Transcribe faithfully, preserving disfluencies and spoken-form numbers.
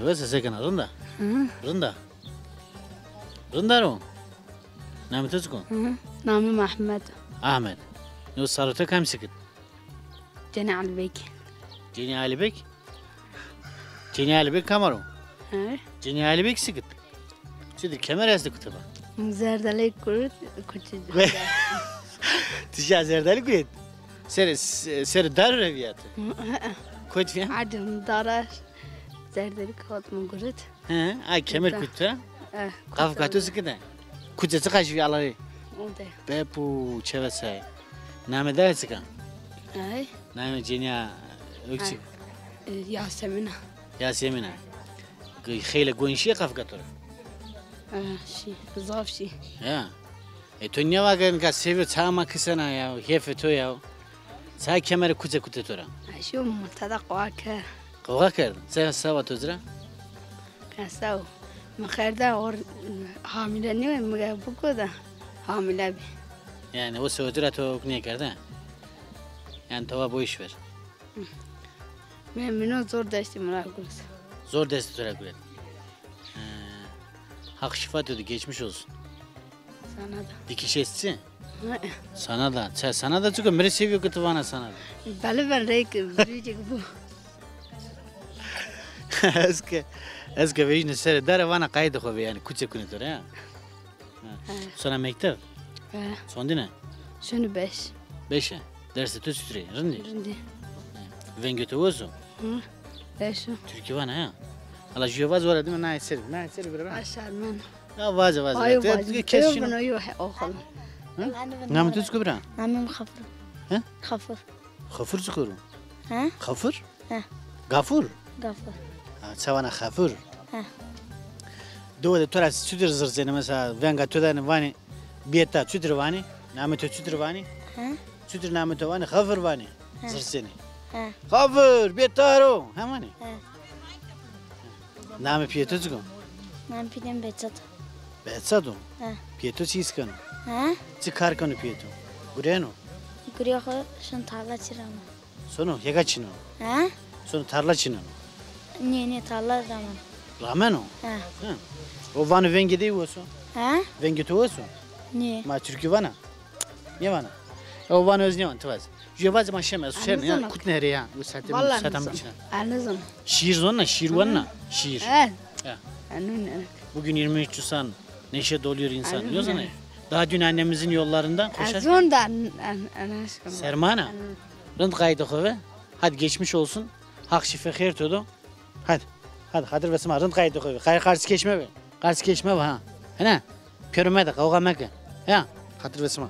Wes a, se kena, rind a? Hı. Rind a? Rind a ro? Namê to çik o? Hı. Namê mi Ahmet. Ahmet. No saro to kam sikit? Cenî Elîbek. Cenî Elîbek? Cenî Elîbek kam a ro? He? Cenî Elîbek sikit. Çidir kemer estê kute va? Zerdelek kurt, kute. Ti şa zerdelek kurt? Serê, serê dar ra vîya ti? Hı, hı. Kot vîya? Adim dara zerdelek kot mi gurit. He, ay kemer kute. Eh, qaf kato sikide. Kute çiqa jî alayî. Ode. Bepu çevesaye. Namê daye çik a? Ay. Namê cenîya o çik? E, Yasemîn a. Yasemîn a. Xeyle gon şîye qafika to ra? E, şî, zaf şî. Ya. E, to nêvakerî nika sevîyo, ça ma kisena ya, hêfê to ya. Ça kemerê kuce kute to ra? E, şîyo mutede qowa kerd. Qowa kerd? Ça, ça va to ci ra? Qesa o. Mi xerde or, hamile nîyo, mi ge biko de hamile bî. Yanî o sewetî ra to nêkerde? Yanî to va boş ver. Memnun, zor destê mi ra guret. Zor destê to ra guret. He. Haq şifa to do, geçmiş olsun. Sana da. Dikiş est ci? Hı. Sana da. Ça, sana da çik o, mi rê sevîyo ke ti vana sana da. Belê ben reyk, biricik bu. Ez ke, ez ke vejîne serê dare vana qayîtê xo vê, yanî kuçe kunê to ra ya. Ha. He. Sona mekteb? He. Sondine? Şunu beş. Beş e. Dersê to çitur ê? Rind ê? Rind ê. He. Vengê to wes o? Hı. Beş o. Tirkî vana ya. Hala jûye vaze, wara dime nayê ser. Nayê ser bira. Aşar men. Ya vaze, vaze. Ayo, vaze. Kes çino. Yo, he, oxalım. Hı? Namê to çik o bira? Namê mi Xafur. He? Xafur. Xafur çik o ro? He? Xafur? He. Gafur? Gafur. Ha, ça vana Xafur? He. Dewe de to ra çutir zirzenê, mesela venga to danê vanê Bêta, çutir vanê? Namê to çutir vanê? He? Çutir namê to vanê? Xafur vanê? He. Zirzenê. He. Xafur, Bêta ro. Hemanê? He. Namê pîyê to çik o? Namê pîyê mi Behçet. Behçet o? He. Pîyê to çi îs keno? He? Çi kar keno pîyê to? Gureno? Gurê xo şino tarla çî rano. Sono, hêga çîneno? He? Sono tarla çîneno? Nê, nê, tarla rameno. Rameno? He. Hı. O vano vengê dey wes o? He? Vengê to wes o? Nê. Ma tirkî vana? Nêvana? O vano ez nêvan, ti vaze. Jûye vaze ma şeme, ez şeme ya, kutne herê ya. Bu saate, vallahi saate nizam. Şiir zonna, şiir wanna, şiir. Evet. Ya. Bugün yirmi üç Nisan, neşe doluyor insan. Anladım. Yoksa ne? Daha dün annemizin yollarından koşar. Zon da an-, an-, an-, aşkım. Sermana. Anladım. Rind qayîtê xo ve. Hadi geçmiş olsun. Haq şîfe xêr to do. Hadi. Hadi, xatir ve sima, rind qayîtê xo ve. Qar-, qarsikêş mebe. Qarsikêş mebe ha. Hene? Pêro mede, qawxa meke. Ya, xatir ve sima.